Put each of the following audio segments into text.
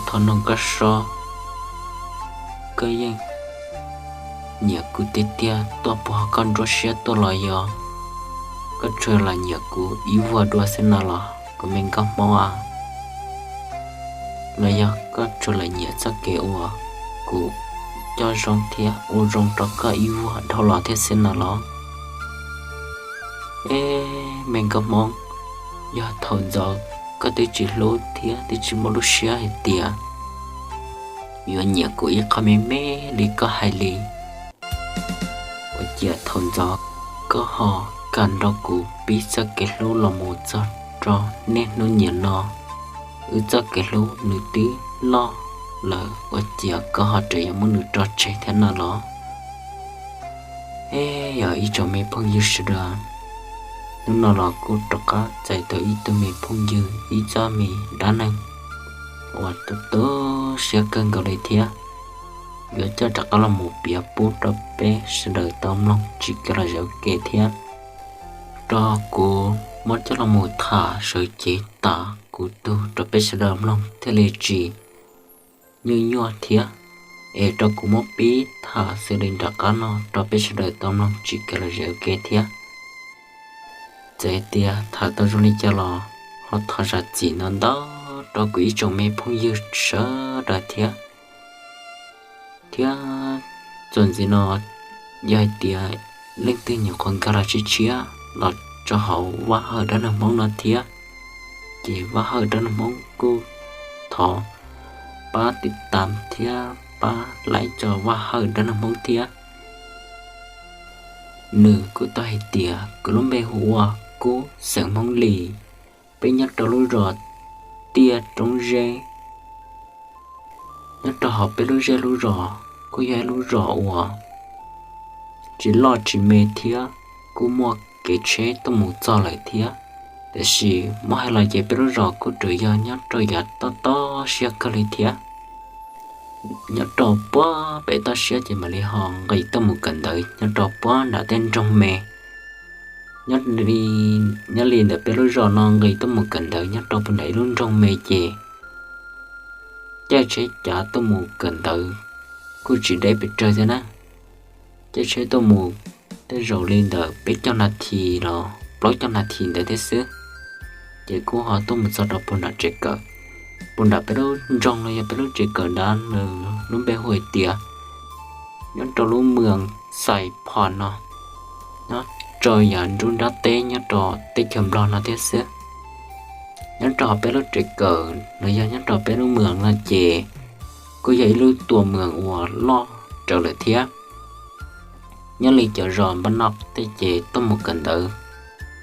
Thov noog koj sob, koj yeej nyiam kuv tiag tiag tuaj puag koj nruab siab tuaj los yog koj tsuas lam nyiam kuv ib vuag dua xwb no los kuv me nkauj hmoob a? Los yog koj tsuas lam nyiam txoj kev uas kuv coj zoo thiab ua zoo rau koj ib vuag dhau los thiab xwb no los? Eb me nkauj hmoob, yog thaum ntxov koj twb tsis hlub thiab twb tsis muaj lub siab hais tias yuav nyiam kuv ib qho me me li koj hais li, ua cas thaum ntxov koj ho kam nrog kuv pib txoj kev hlub los mus txog rau niaj hnub niam no? Wb txoj kev hlub nws twb loj lawm ua cas koj ho tseem yuav muab nws tso tseg thiab no los? Eb yog ib tsoom me phooj ywg sawv daws, hnub no los kuj rov qab txais tau ib tug me phooj ywg ib txoj me dab neeg uas tu tu siab kawg nkaus li thiab, yuav coj rov qab los mus piav pub rau peb sawv daws tau mloog tsis kev los zem ua ke thiab. Rau kuv muab coj los mus tham sawv cev tas kuv tug rau peb sawv daws mloog thiaj li tsis nyuaj nyuaj thiab, es rau kuv muab pib tham xws li nram qab no rau peb sawv daws tau mloog tsis kev los zem ua ke thiab. Txawm tias tham tau zoo li cas los ho thov zam txim ntau ntau rau kuv ib tsoom me phooj ywg sawv daws thiab. Thiab txuas ntxiv no, yog hais tias leej twg nyuam qhuav nkag los tshiab tshiab los rau hauv Vaj Hawj Dab Neeg Hmoob no thiab, ces Vaj Hawj Dab Neeg Hmoob kuj thov pab tiv tam thiab pab like rau Vaj Hawj Dab Neeg Hmoob thiab. Nws kuj tau hais tias kuv lub npe hu ua Kub xeem Hmoob Lis, peb nyob rau lub zos Tiaj Roob Zeb. Nyob rau hauv peb lub zej lub zos kuj yog ib lub zos uas tsis loj tsis me thiab, kuj muaj kev tsheb tuaj mus txog lawm thiab. Tiam sis muab hais los ces peb lub zos kuj tsuas yog nyob rau yav toj toj siab kawg li thiab. Nyob rau puag pem toj siab ces mam li ho nqis tuaj mus kawm ntawv nyob rau puag nram tej nroog me. Nyob li, nyob li ntawm peb lub zos no nqis tuaj mus kawm ntawv nyob rau puag nram ib lub nroog me ces caij tsheb cav tuaj mus kawm ntawv kuj tsis deb pes tsawg thiab na. Caij tsheb tuaj mus tej zaum li ntawm peb caug nas this los plaub caug nas this ntawd thiab xwb, ces kuj ho tuaj mus txog rau puag nram tsev kawm. Puag nram peb lub nroog los yog peb lub tsev kawm nrad, nws lub npe hu hais tias nyob rau lub moos Xais Phom no, nyob rau yav nruab nrab teb nyob rau teb chaws Nplog no thiab xwb. Nyob rau peb lub tsev kawm los yog nyob rau peb lub moos no ces kuj yog ib lub tua moos uas loj raws lawm thiab. Nyob li cov zos npaj noj tej ces tuaj mus kawm ntawv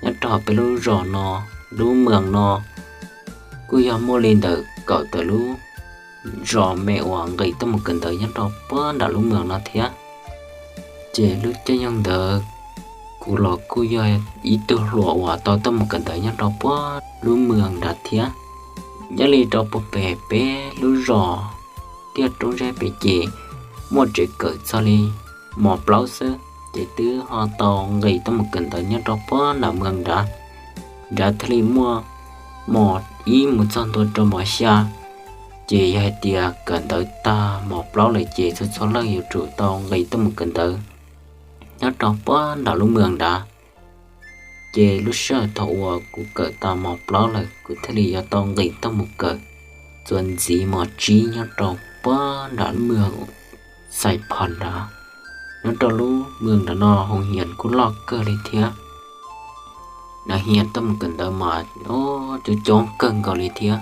nyob rau peb lub zos no, lub moos no kuj yog muaj li ntawm kaum tawm lub zos me uas nqis tuaj mus kawm ntawv nyob rau puag nram lub moos no thiab. Ces lub caij nyoog ntawd kuv los kuj yog ib tug hluas uas tau tuaj mus kawm ntawv nyob rau puag lub moos nrad thiab. Nyob li rau puag pem peb lub zos Tiaj Roob Zeb pem ces muaj tsev kawm txog li mos plaub xwb, ces twb ho tau nqis tuaj mus kawm ntawv nyob rau puag nram moos nrad. Nrad thiaj li muaj mos ib mus txog ntua rau mos xya. Ces yog hais tias kawm ntawv tag mos plaub lawm ces txhua txhua leej yuav tsum tau nqis tuaj mus kawm ntawv nyob rau puag nram lub moos nrad. Ces lub sij hawm thaum uas kuv kawm tag mos plaub lawm kuv thiaj li yuav tau nqis tuaj mus kawm txuas ntxiv mos tsib nyob rau puag nram lub moos Xais Phom nrad. Nyob rau lub moos nrad no hoo hias kuj loj kawg li thiab. Nas hias tuaj mus kawm ntawv mas coob coob kawg nkaus li thiab.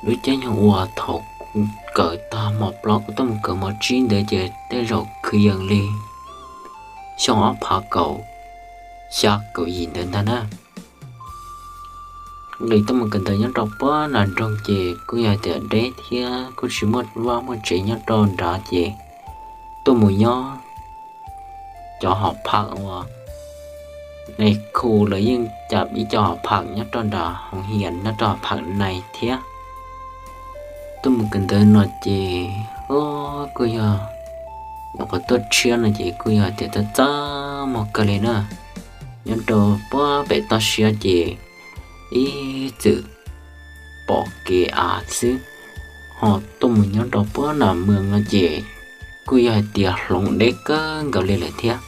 Lub caij nyoog uas thaum kuv kawm tag mos plaub kuv tuaj mus kawm mos tsib ntawd ces tej zaum kwv yees li xyoo ob phav kaum xya kaum yim ntawd ntag na. Nqis tuaj mus kawm ntawv nyob rau puag nram nroog ces kuj yog tias deb thiab kuj tsis muaj vaj muaj tsev nyob rau nrad ces tuaj mus nyob cov hom pham uas nais khu lawv yeej cam ib co hom pham nyob rau nram hoo hias nyob rau hom pham nais thiab. Tuaj mus kawm ntawv no ces kuj yog nyuam qhuav tuaj tshiab no ces kuj yog tias txaj txaj muag kawg li na. Nyob rau puag pem toj siab ces ib txwm pom kev av xwb. Ho tuaj mus nyob rau puag nram moos no ces kuj yog hais tias hloov deb kawg nkaus li lawm thiab.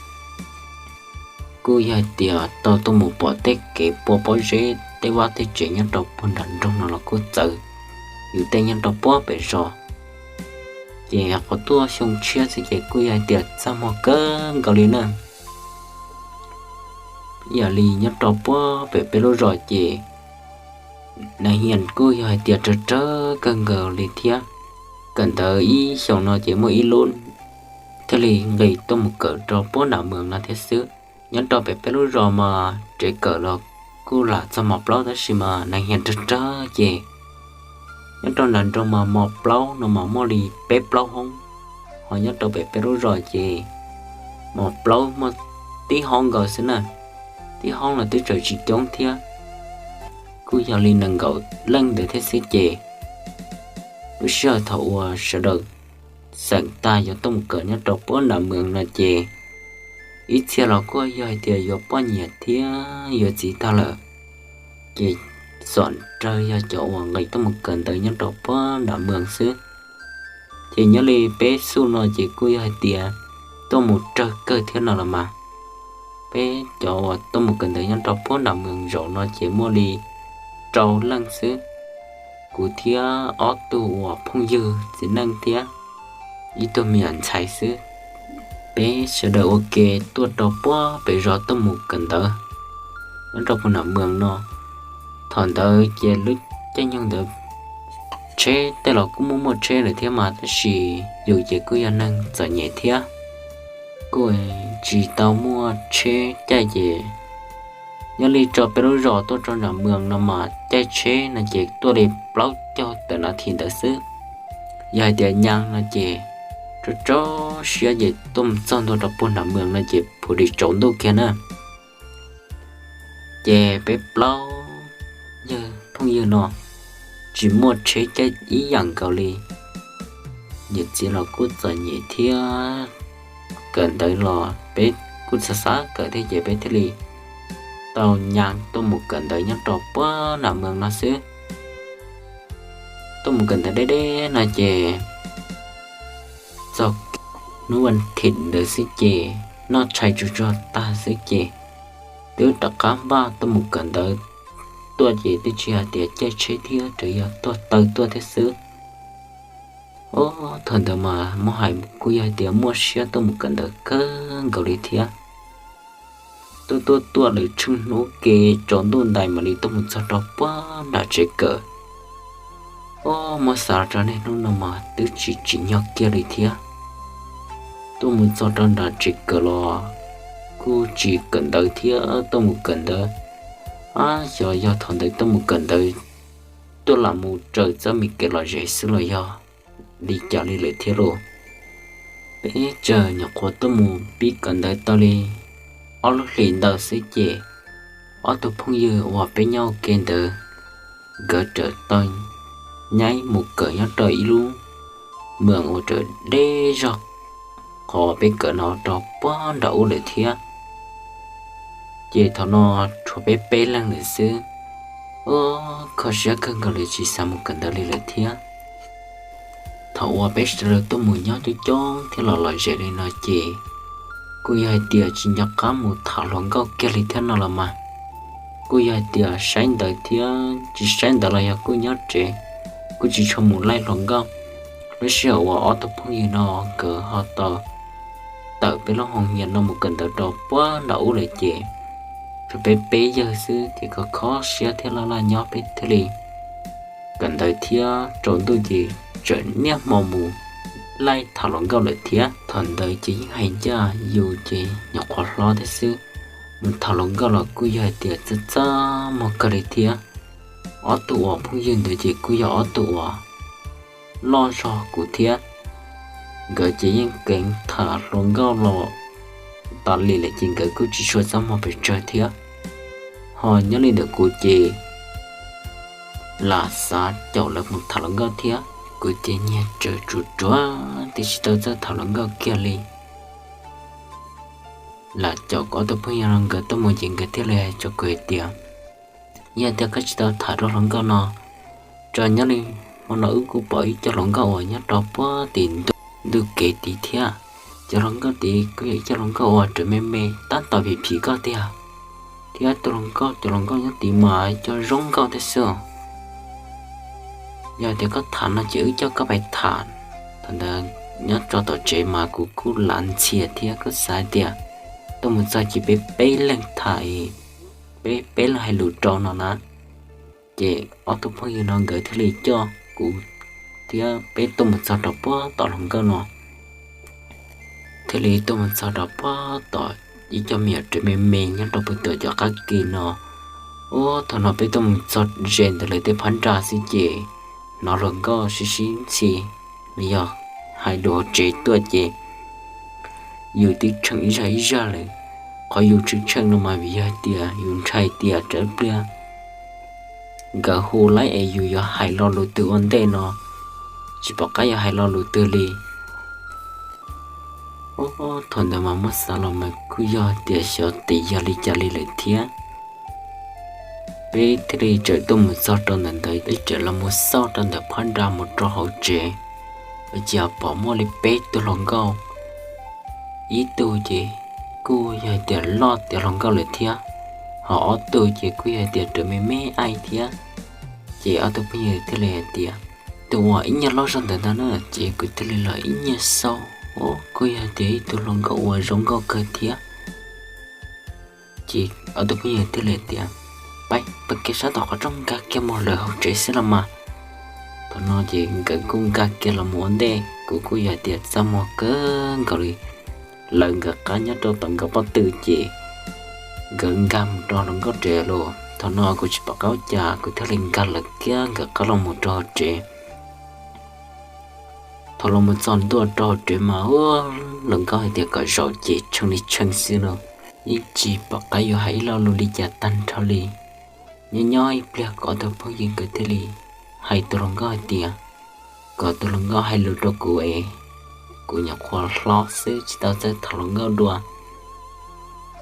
Kuj yog hais tias tau tuaj mus pom tej kev pua pob zeb tej vaj tej tsev nyob rau puag nram nroog no los kuj txawv yus tej nyob rau puag pem zos. Ces qhov tuaj xyoo tshiab xwb ces kuj yog hais tias txaj muag kawg nkaus li na. Yam li nyob rau puag pem peb lub zos ces nas hias kuj yog hais tias rawg rawg kawg nkaus li thiab. Kawm ntawv ib xyoos no ces muaj ib lub thiaj li nqis tuaj mus kawm rau puag nram moos no thiab xwb. Nyob rau pem peb lub zos mas tsev kawm los kuj lam txog mos plaub tab sis mas nas hias rawg rawg ces nyob rau nram nroog mas mos plaub no mas muaj li peb plaub hoob, ho nyob rau pem peb lub zos ces mos plaub muaj tib hoob nkaus xwb na, tib hoob los twb tseem tsis coob thiab, kuj yog li nees nkaum leej ntawd thiab xwb ces lub sij hawm thaum uas sawv daws xeem tag yuav tuaj mus kawm nyob rau puag nram moos no ces ib txhia los kuj yog hais tias yuav poj niam thiab yuav txiv tag lawm, ces txom rawg yog cov uas nqis tuaj mus kawm ntawv nyob rau puag nram moos xwb. Ces nyob li peb xub no ces kuj yog hais tias tuaj mus rawg kawg thiab no los mas. Peb cov uas tuaj mus kawm ntawv nyob rau puag nram moos zaum no ces muaj li rau leej xwb. Kuv thiab ob tug uas phooj ywg txiv neej thiab ib tug me nyuam ntxhais xwb. Peb sawv daws ua ke tuaj rau puag pem zos tuaj mus kawm ntawv nyob rau puag nram moos no. Thaum ntawd ces lub caij nyoog ntawd tsheb tej los kuj muaj muaj tsheb lawm thiab mas tab sis yus ces kuj yog neeg txom nyem thiab, kuj tsis tau muaj tsheb caij ces nyob li rau peb lub zos tuaj rau nram moos no mas caij tsheb no ces tuaj li plaub caug tawm nas this ntawd xwb. Yog hais tias nyas no ces rau rau siab ces tuaj mus txog ntua rau puag nram moos no ces phuv lis tsaus ntuj kiag na. Ces peb plaub yawg phooj ywg no tsis muaj tsheb caij ib yam nkaus li. Niam txiv los kuj txom nyem thiab, kawm ntawv los peb kuj xav xav kawm thiab ces peb thiaj li tau nyas tuaj mus kawm ntawv nyob rau puag nram moos no xwb. Tuaj mus kawm ntawv deb deb no ces txog hnub vas thim ntawd xwb ces noj tshais tsuag tsuag tag xwb ces twb rov qab npaj tuaj mus kawm ntawv tuaj ces twb tsis hais tias caij tsheb thiab, tsuas yog tuaj taw tuaj thiab xwb. Ob thaum ntawd mas muab hais kuj yog hais tias muaj siab tuaj mus kawm ntawv kawg nkaus li thiab. Tuaj tuaj tuaj lawm tsheej hnub ke tsaus ntuj ntais mam li tuaj mus txog rau puag nram tsev kawm. Ob, muab xav rau niaj hnub no mas twb tsis tsim nyog kiag li thiab. Tuaj mus txog rau nram tsev kawm los kuj tsis kawm ntawv thiab, tuaj mus kawm ntawv, ab, xyov yog thaum ntawd tuaj mus kawm ntawv tuaj lam mus raws txoj me kev lom zem xwb los yog li cas li lawm thiab lauj. Peb tsuas nyuam qhuav tuaj mus pib kawm ntawv tau li ob lub hlis ntawd xwb ces ob tug phooj ywg uas peb nyob ua ke ntawd, nkawd txawm tau nyaib mus kawm nyob rau ib lub moos uas raws deb zog qhov peb kawm no rau puag nram ub lawm thiab. Ces thaum no tshuav peb peb leeg lawm xwb. Ua, kho siab kawg nkaus li tsis xav mus kawm ntawv li lawm thiab. Thaum uas peb sawv daws tuaj mus nyob coob coob thiab los lom zem li no ces kuj yog hais tias tsis nco qab mus tham hluas nkauj kiag li thiab no los mas. Kuj yog hais tias saib ntawv thiab tsis saib ntawv los yog kuj nyob tsev, kuj tsis tshua mus laij hluas nkauj. Lub sij hawm uas ob tug phooj ywg no nkawd ho tau tawm peb lub hoo hias no mus kawm ntawv rau puag nram ub lawm ces tshuav peb peb yawg xwb ces kho kho siab thiab laj laj nyob peb thiaj li kawm ntawv thiab tsaus ntuj ces tseem niaj hmo mus laij tham hluas nkauj lawm thiab. Thaum ntawd ces yeej hais ncaj yus ces nyuam qhuav hlob thiab xwb, mus tham hluas nkauj los kuj yog hais tias txaj txaj muag kawg li thiab. Ob tug uas phooj ywg ntawd ces kuj yog ob tug uas loj zog kuv thiab. Nkawd ces yeej kheev tham hluas nkauj los tas li lawm ces nkawd kuj tsis tshua txaj muag pes tsawg thiab. Ho nyob li ntawm kuv ces lam xav caum lawv mus tham hluas nkauj thiab, kuv ces nyiag tsaws tsuas tsuav twb tsis tau txawj tham hluas nkauj kiag li. Lam caum kuv ob tug phooj ywg no nkawd tuaj mus ces nkawd thiaj li hais rau kuv hais tias, yog tias koj tsis tau tham rau hluas nkauj no, tso nyob li Hnub no wb kuj pom ib co hluas nkauj uas nyob rau puag tim ntug kev tid thiab. Cov hluas nkauj tid kuj yog ib co hluas nkauj uas raws me me tab tom phim phim koj tiag, thiab tus hluas nkauj, cov hluas nkauj nyob tid mas cov zoo nkauj thiab xwb. Yog tias koj tham no ces wb coj koj pais tham. Thaum ntawd nyob rau tom tsev mas kuv kuj lav ntxhias thiab kuj xav tias tuaj mus txog ces peb peb leeg tham, peb peb leeg hais lus rau no na. Ces ob tug phooj ywg no nkawd thiaj li coj kuv thiab peb tuaj mus txog rau puag tom hluas nkauj no. Thiaj li tuaj mus txog rau puag tom ib co me nyuam tsev me me nyob rau puag tom cov qab ke no. Ub, thaum no peb tuaj mus txog ze ntawm lawv tej phab nra xwb ces hnov hluas nkauj sib sib ntxhi, nws yog hais lus hauv tsev tuaj ces yus twb tshee ib zaj ib zaj lawm. Qhov yus tshee tshee no mas vim yog tias yus ntshai tias tsam ib pliag nkawd hu laib es yus yuav hais lo lus twg ua ntej no, tsis pom qab yuav hais lo lus twg li. Ub, thaum ntawd mas muab xav los mas kuj yog tias xyov tes yog li cas li lawm thiab. Peb thiaj li txawm tuaj mus txog rau ntawm ntawd, peb txawm los mus xauj rau ntawm phab nra mus rau hauv tsev, ces pom muaj li peb tug hluas nkauj. Ib tug ces kuj yog hais tias loj tiav hluas nkauj lawm thiab, ho ob tug ces kuj yog hais tias raws me me aib thiab. Ces ob tug phooj ywg thiaj li hais tias, tus uas ib nyuag loj zog ntawd ntag na. Ces kuv thiaj li los ib nyuag xauj, ub, kuj yog hais tias ib tug hluas nkauj uas zoo nkauj kawg thiab. Ces ob tug phooj ywg thiaj li tias, pab pab kiag sab tom qhov rooj nkag kiag mus lawm hauv tsev xwb los mas. Thaum no ces nkawd kuj nkag kiag los mus ua ntej, kuv kuj yog hais tias txaj muag kawg nkaus li. Lawv nkawd qab nyob rau tom nkawd pob tw ces nkawd nkag mus rau hluas nkauj tsev lawm. Thaum no kuv tsis pom qab ua cas, kuv thiaj li nkag lawv kiag nkawd qab los mus rau hauv tsev. Thaum los mus txog ntua rau hauv tsev mas ub, hluas nkauj hais tias kom zaum ces tshee li tshee xwb no, yeej tsis pom qab yuav hais ib lo lus li cas tag nrho li. Nyob nyob ib pliag kom ob tug phooj ywg nkawd thiaj li hais tus hluas nkauj hais tias kom tus hluas nkauj hais lus rau kuv es kuv nyuam qhuav hlob xwb tsis tau txawj tham hluas nkauj dua.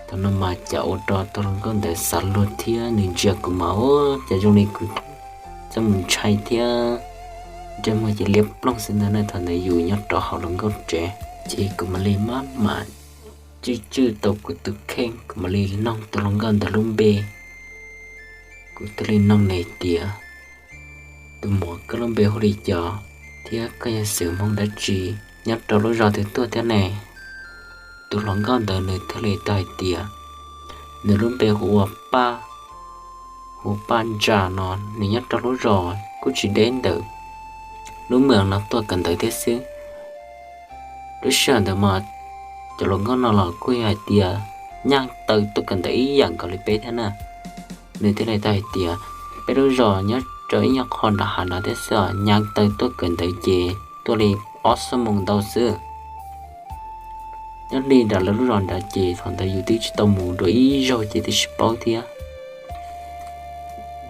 Thaum no mas cas ua rau tus hluas nkauj ntawd xav luag thiab nws ntsia kuv mas ub, cas zoo li kuv txaj muag ntshai thiab ntsej muag ces liab ploog xwb ntag na. Thaum ntawd yus nyob rau hauv hluas nkauj tsev ces kuv mam li maj mam tswj tswj tau kuv tus kheej, kuv mam li noog tus hluas nkauj ntawd lub npe. Kuv thiaj li noog nws tias, tus muam, koj lub npe hu li cas thiab koj yog xeem Hmoob dab tsi, nyob rau lub zos twg tuaj thiab ne? Tus hluas nkauj ntawd nws thiaj li tau hais tias nws lub npe hu ua Paj, hu Paj Ntsa no, nws nyob rau lub zos kuj tsis deb ntawm lub mws no tuaj kawm ntawv thiab xwb. Lub sij hawm ntawd mas cov hluas nkauj no los kuj yog hais tias nyaj taw tuaj kawm ntawv ib yam nkaus li peb thiab na. Nws thiaj li tau hais tias peb lub zos nyob rau ib nyuag qho nram hav nrad thiab xwb os, nyaj taw tuaj kawm ntawv ces tuaj li ob xuab moos ntau xwb. Nyob li nram lawv lub zos nrad ces thaum ntawd yus twb tsis tau mus dua ib zaug ces twb tsis paub thiab.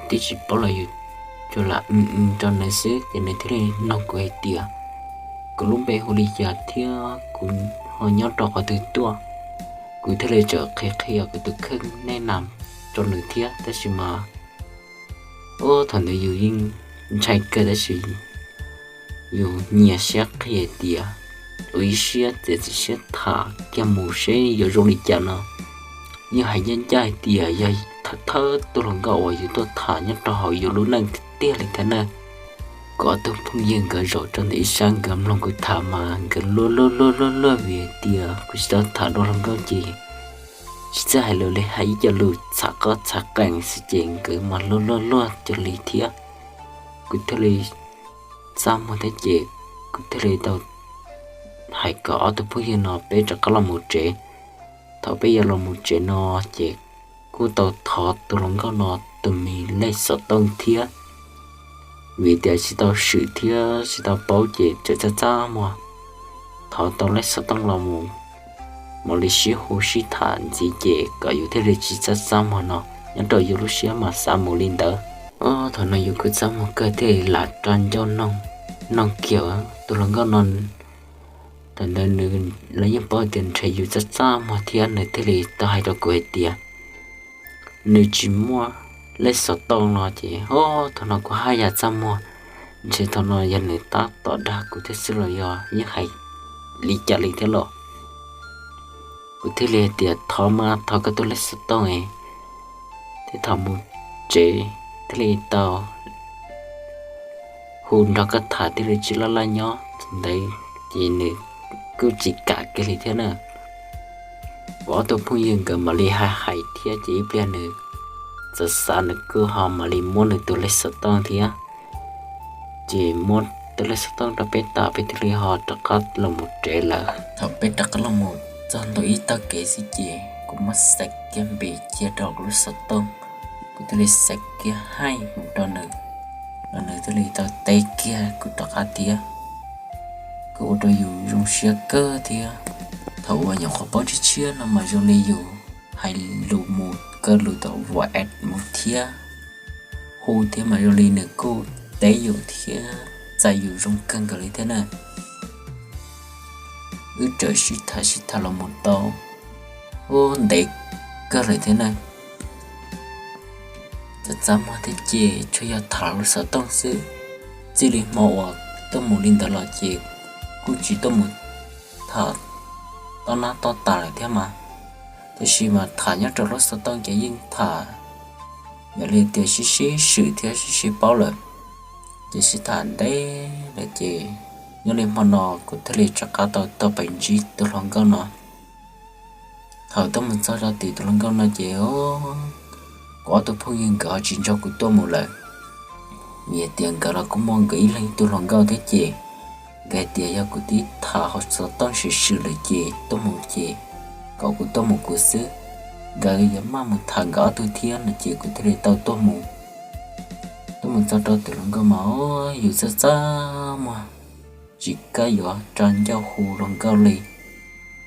Twb tsis paub los yus tsuas lam rau nws xwb ces nws thiaj li nug kuv hais tias kuv lub npe hu li cas thiab kuv ho nyob rau qhov twg tuaj. Kuv thiaj li txawm qhia qhia kuv tus kheej nej na rau nws thiab, tab sis mas ub, thaum ntawd yus yeej ntshai kawg tab sis yus nyias siab qhia tias ua ib siab txiav txim siab tham kiag mus seb yuav zoo li cas no. Yeej hais ncaj ncaj hais tias yog thawj thawj tug hluas nkauj uas yus tuaj tham nyob rau hauv yus lub neej tiag tiag li thiab na. Kuv ob tug phooj ywg nkawd zaum rau ntawm ib sab nkawd mloog kuv tham mas nkawd luag luag luag luag luag vim hais tias kuv tsis tau tham dua hluas nkauj ces tsis txawj hais lus li, hais ib co lus txhav qab txhav qees xwb ces nkawd mas luag luag luag cuag li thiab. Kuv thiaj li txaj muag thiab ces kuv thiaj li tau hais kom ob tug phooj ywg no peb rov qab los mus tsev. Thaum peb yuav los mus tsev no ces kuj tau thov tus hluas nkauj no tus me lej xov tooj thiab, vim tias tsis tau swm thiab tsis tau paub ces txawm txaj txaj muag. Thov tau lej xov tooj los mus mam li sib hu sib tham ntxiv ces kom yus thiaj li tsis txaj txaj muag no nyob rau yus lub siab mas xav mus li ntawd. Thaum no yus kuj txaj muag kawg thiaj li lam rau ncauj noog kiag tus hluas nkauj no. Thaum ntawd nws, lawv yeej paub tias ntshe yus txaj txaj muag thiab nws thiaj li tau hais rau kuv hais tias nws tsis muaj lej xov tooj no ces, o, thaum no kuv haj yam txaj muag. Ntshe thaum no yog nws tab tom dag kuv thiab xwb los yog yeej hais li cas li thiab los. Kuv thiaj li hais tias, Thov mas, thov koj tus lej xov tooj, thiab thaum mus tsev thiaj li tau hu nrog koj tham thiaj li tsis laj laj nyob ntawd. Ces nws kuj tsis kam kiag li thiab na. Kuv ob tug phooj ywg nkawd mam li hais hais thiab ces ib pliag nws txawm xav nws kuj ho mam li muab nws tus lej xov tooj thiab. Ces muab tus lej xov tooj rau peb tag peb thiaj li ho rov qab los mus tsev lawm. Thaum peb rov qab los mus txog ntua ib tag kev xwb ces kuv muab xaiv kiag npe cia rau kuv lub xov tooj, kuv thiaj li xaiv kiag haij mus rau nws, los nws thiaj li tau teb kiag kuv rov qab thiab. Kuj ua rau yus zoo siab kawg thiab. Thaum uas nyuam qhuav paub tshiab tshiab no mas zoo li yus hais lus mus kaw lus tom WhatsApp mus thiab hu thiab mas zoo li nws kuj teb yus thiab txais yus zoo kawg nkaus li thiab na. Wb txawm sib tham sib tham los mus tau ub ntev kawg lawm thiab na. Txaj txaj muag thiab ces tsuas yog tham lub xov tooj xwb. Txij li hmo uas tuaj mus li ntawd los ces kuj tsis tuaj mus tham toj nab toj tas lawm thiab mas, tiam sis mas tham nyob rau lub xov tooj ces yeej tham, yog li tias sib sib swm thiab sib sib paub lawm, ces sib tham ntev lawm ces nyob li hmo no kuv thiaj li rov qab tau tuaj pem ntsib tus hluas nkauj no. Thaum tuaj mus txog rau tim tus hluas nkauj no ces kuv ob tug phooj ywg nkawd ho tsis nrog kuv tuaj mus lawm, vim hais tias nkawd los kuj muaj nkawd ib leeg tus hluas nkauj thiab ces nkawd hais tias yog kuv twb tham hauv xov tooj swm swm lawm ces tuaj mus ces kom kuv tuaj mus kuv xwb, nkawd yuav maj mus tham nkawd ob tug thiab no ces kuv thiaj li tau tuaj mus. Tuaj mus txog rau tim hluas nkauj mas yus txaj txaj muag, tsis kam yuav rau ncauj hu hluas nkauj li.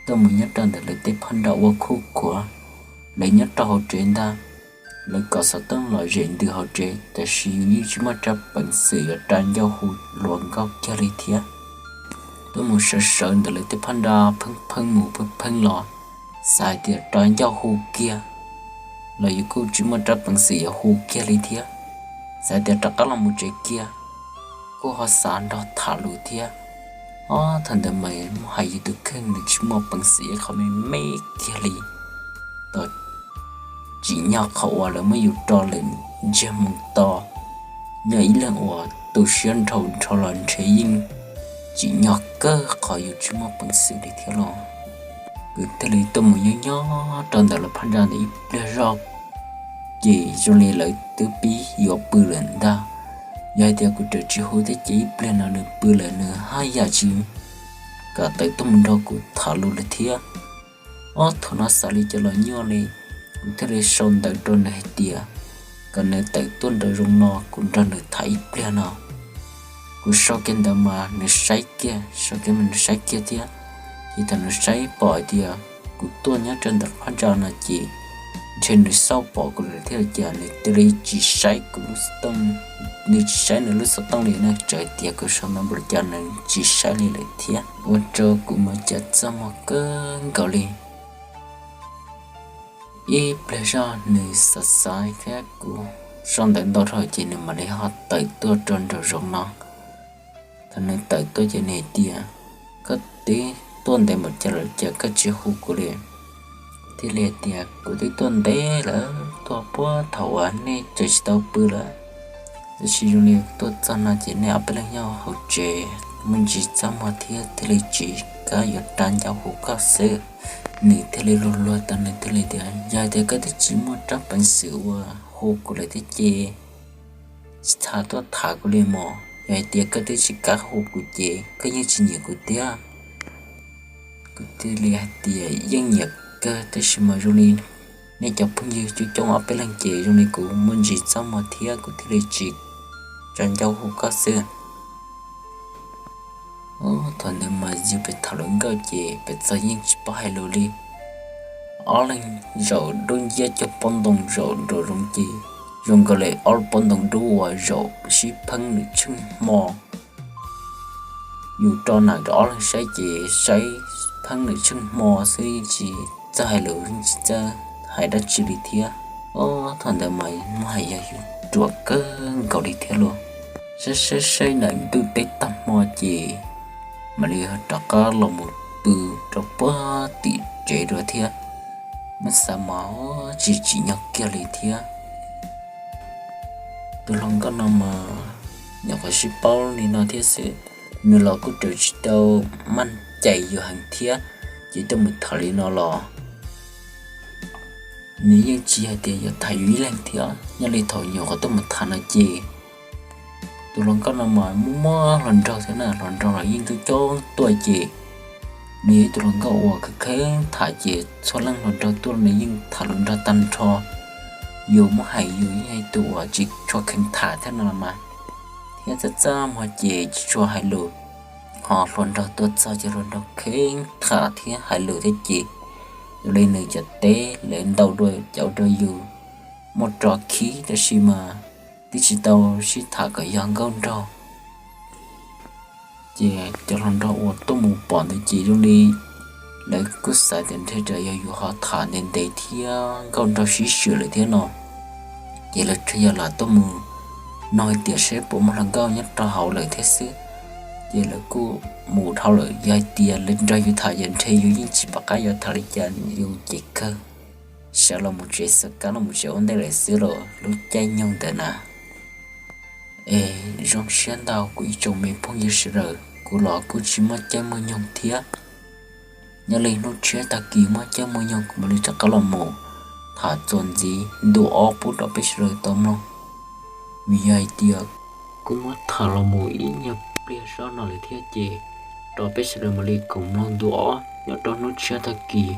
Tuaj mus nyob rau ntawm lawv tej phab nra ua khuj khuav, lawv nyob rau hauv tsev ntag, lawv kom xov tooj los zem ntws hauv tsev, tiam sis yus yeej tsis muaj rab peev xwm yuav rau ncauj hu hluas nkauj kiag li thiab. Tuaj mus sawv sawv ntawm lawv tej phab nra pheej pheej mus pheej pheej los, xav hais tias rau ncauj hu kiag los yus kuj tsis muaj rab peev xwm yuav hu kiag li thiab, xav hais tias rov qab los mus tsev kiag kuj ho xav nrog tham lus thiab. Ob thaum ntawd mas muaj hais yus tus kheej nws tsis muaj peev xwm ib qho me me kiag li. Tau tsim nyog qhov uas lawv muab yus rau lawm ntsiag mus to, nyob ib leeg uas tu siab nrhau nrho los ntshe yeej tsim nyog kawg qhov yus tsis muaj peev xwm li thiab los. Kuv thiaj li tuaj mus nyob nyob rau ntawm lawv phab ntsa ntawd ib pliag zog, ces zoo li lawv twb pib yuav pw lawm ntag. Yog hais tias kuv tseem tsis hu thiab ces ib pliag no nws pw lawm nws haj yam tsis kam tawm tuaj mus nrog kuv tham lus lawm thiab. Ob thaum no xav li cas los nyuaj li, kuv thiaj li sau ntawv rau nws hais tias kom nws tawm tuaj nraum zoov no kuv nrog nws tham ib pliag no. Kuv sau kiag ntawd mas nws saib kiag, sau kiag mas nws saib kiag thiab. Ces thaum nws saib pom hais tias kuv tuaj nyob rau ntawm phab ntsa no ces ntshe nws xauj pom kuv lawm thiab los cas nws thiaj li tsis saib kuv lub xov tooj, nws tsis saib nws lub xov tooj li na, txawm hais tias kuv sau ntawv npaum li cas nws tsis saib li lawm thiab, ua rau kuv mas cas txaj muag kawg nkaus li. Ib pliag zog nws xav xav thiab kuv sau ntawv ntau dhau ces nws mam li ho tawm tuaj rau nraum zoov no. Thaum nws tawm tuaj ces nws hais tias, koj twb tuaj ntev npaum cas lawm cas koj tsis hu kuv li? Thiaj li hais tias kuv twb tuaj ntev lawm, tuaj puag thaum uas nej tseem tsis tau pw lawm, tab sis zoo li tuaj txog no ces nej ob peb leeg nyob hauv tsev, muaj ntsis txaj muag thiab thiaj li tsis kam yuav rau ncauj hu koj xwb. Nws thiaj li luag luag tau nws thiaj li tias, yog tias koj twb tsis muaj rab peev xwm uas hu kuv lawm thiab ces tsis txhob tuaj tham kuv li mog, yog hais tias koj twb tsis kam hu kuv ces koj yeej tsis nyiam kuv tiag. Kuv thiaj li hais tias yeej nyiam kawg tab sis mas zoo li nej cov phooj ywg coob coob ob peb leeg ces zoo li kuv muaj ntsis txaj muag thiab kuv thiaj li tsis rau ncauj hu koj xwb. Thaum ntawd mas yus pem tham lus nkauj ces pem txog yeej tsis paub hais lus li. Ob leeg zaum dub nciab cog pob ntoo zaum nraum zoov ces zoo nkaus li ob lub pob ntoo dub uas zaum sib pheeb nws tsheej hmo. Yus rau nam rau ob leeg saib ces saib pheeb nws tsheej hmo xwb tsis txawj hais lus tsis txawj hais dab tsi li thiab. Ob thaum ntawd mas muaj hais yog yus ruam kawg nkaus li thiab lauj. Saib saib saib ntawm ntuj teb tag hmo ces mam li rov qab los mus pw rau puag tim tsev dua thiab. Muab xav mas tsis tsim nyog kiag li thiab. Tus hluas nkauj no mas nyuam qhuav sib paub li no thiab xwb, nws los kuj raws tsis tau maj cais yus heev thiab, ces tuaj mus tham li no los nws yeej tsis hais tias yuav tham yus ib leeg thiab. Nyob li thaum nyuam qhuav tuaj mus tham no ces tus hluas nkauj no mas muaj muab hluas nraug thiab na, hluas nraug los yeej tuaj coob tuaj ces nws yog ib tug hluas nkauj uas kheev kheev tham ces txhua leej hluas nraug tuaj nws yeej tham hluas nraug tag nrho. Yus muab hais yus yeej yog ib tug uas tsis tshua kheev tham thiab no los mas, thiab txaj txaj muag ces tsis tshua hais lus, ho hluas nraug tuaj txog ces hluas nraug kheev tham thiab hais lus thiab ces yus li nws cov teb lawv ntaus dua cauv rau yus muaj rov khib, tab sis mas twb tsis tau sib tham kom yog nkauj nraug. Ces cov hluas nraug uas tuaj mus pom ntawd ces zoo li lawv kuj xav tias ntshe yog yus ho tham ntev ntev thiab nkauj nraug sib swm lawm thiab no, ces lawv thiaj yog lam tuaj mus nug hais tias saib puas muaj hluas nkauj nyob rau hauv lawm thiab xwb. Ces lawv kuj mus dhau lawm, yog hais tias lawv nrog yus tham ces ntshe yus yeej tsis pom qab yuav tham li cas, yus ces kawg sawv los mus tsev, xav kab los mus tsev ua ntej lawm xwb los lub caij nyoog ntawd na. Es zoo siab ntau kuv ib tsoom me phooj ywg sawv daws, kuv los kuj tsis muaj caij muaj nyoog thiab. Nyob li hnub tshiab tag kis muaj caij muaj nyoog kuv mam li rov qab los mus tham txuas ntxiv ntu ob pub rau peb sawv daws tau mloog. Vim yog hais tias kuv muab tham los mus ib nyuag pliag zog no lawm thiab ces rau peb sawv daws mam li koom mloog ntu ob nyob rau hnub tshiab tag kis.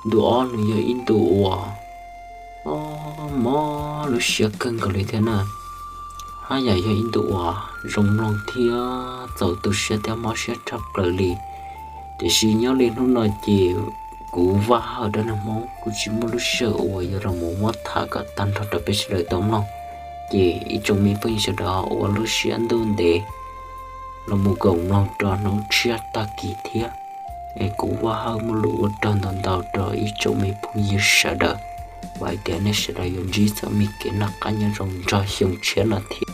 Ntu ob nws yog ib ntu uas mob mob lub siab kawg nkaus li thiab na, haj yam yog ib ntu uas zoo mloog thiab txaus tu siab thiab mob siab tshaj plaws li. Tiam sis nyob li hnub no ces kuv Vaj Hawj dab neeg Hmoob kuj tsis muaj lub sij hawm uas yuav los mus muab tham kom tag nrho rau peb sawv daws tau mloog. Ces ib tsoom me phooj ywg sawv daws ua lub siab ntuj ntev los mus koom mloog rau hnub tshiab tag kis thiab. Es kuv Vaj Hawj muaj lus ua tsaug ntau ntau rau ib tsoom me phooj ywg sawv daws, vam hais tias nej sawv daws yuav ntsib txoj me kev noj qab nyob zoo nrog xyoo tshiab no thiab.